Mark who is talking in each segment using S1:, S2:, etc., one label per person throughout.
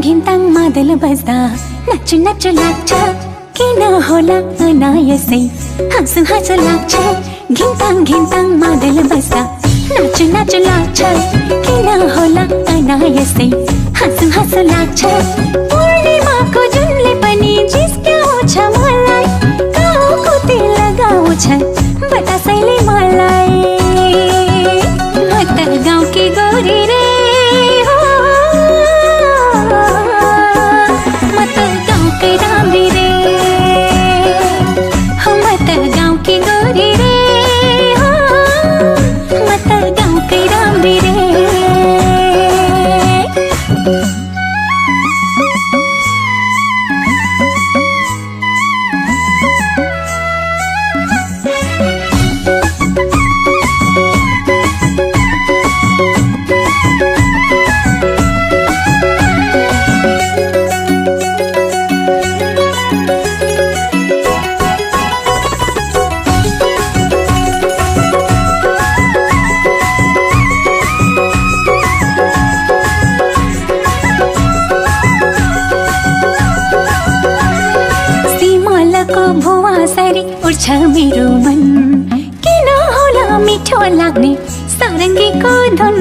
S1: घिन्ताङ मादल बज्दा नाचु नाचु लाग्छ किन होला अनायसै हाँसु हाँसु लाग्छ घिन्ताङ घिन्ताङ मादल बज्दा नाचु नाचु लाग्छ किन होला अनायसै हाँसु हाँसु लाग्छ पूर्णिमाको जुनले पनि जिस्क्याउँछ मलाई गाउँको तेल लगाउँछ बतासैले मलाई म त गाउँकी गोरी रे हो म त गाउँकै राम्री रे हो म त गाउँकी गोरी रे हो म त गाउँकै राम्री रे उड्छ मेरो मन किन होला मिठो लाग्ने सारङ्गीको धुन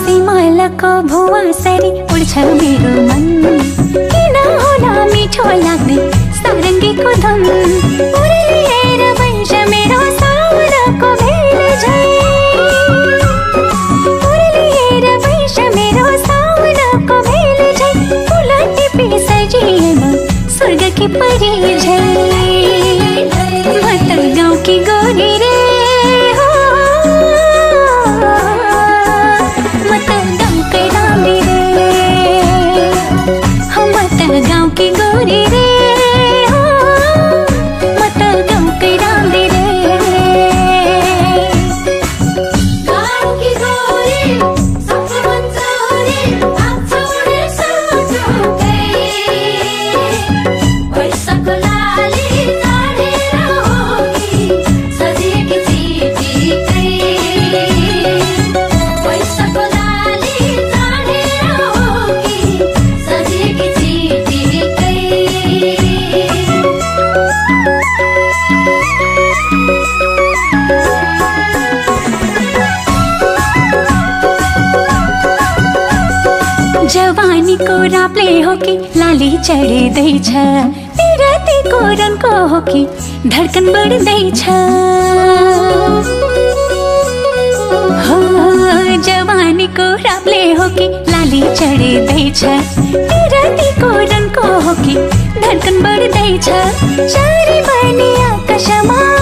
S1: सिमालको भुवासरी उड्छ मेरो मन किन होला मिठो लाग्ने सारङ्गीको धुन उर्लिएर बैछ मेरो साउनको भेल झै उर्लिएर बैछ मेरो साउनको भेल झै फुल टिपी सजिएमा स्वर्गकी परी झै म त गाउँकी गोरी रे हो म त गाउँकै राम्री रे हो म त गाउँकी गोरी रे हो म त गाउँकै राम्री रे गाउँकी गोरी सबसे भन्छ रे हात छोडे साँझोकै पैसाको लाली चढेर हो कि सजिएकी चिठीकै पैसाको लाली चढेर हो कि सजिएकी चिठीकै जवानीको रापले हो कि लाली चढ्दैछ पिरतीको रनको हो कि धड्कन बढ्दैछ हो जवानीको रापले हो कि लाली चढ्दैछ पिरतीको रनको हो कि धड्कन बढ्दैछ चारै बनी आकाशमा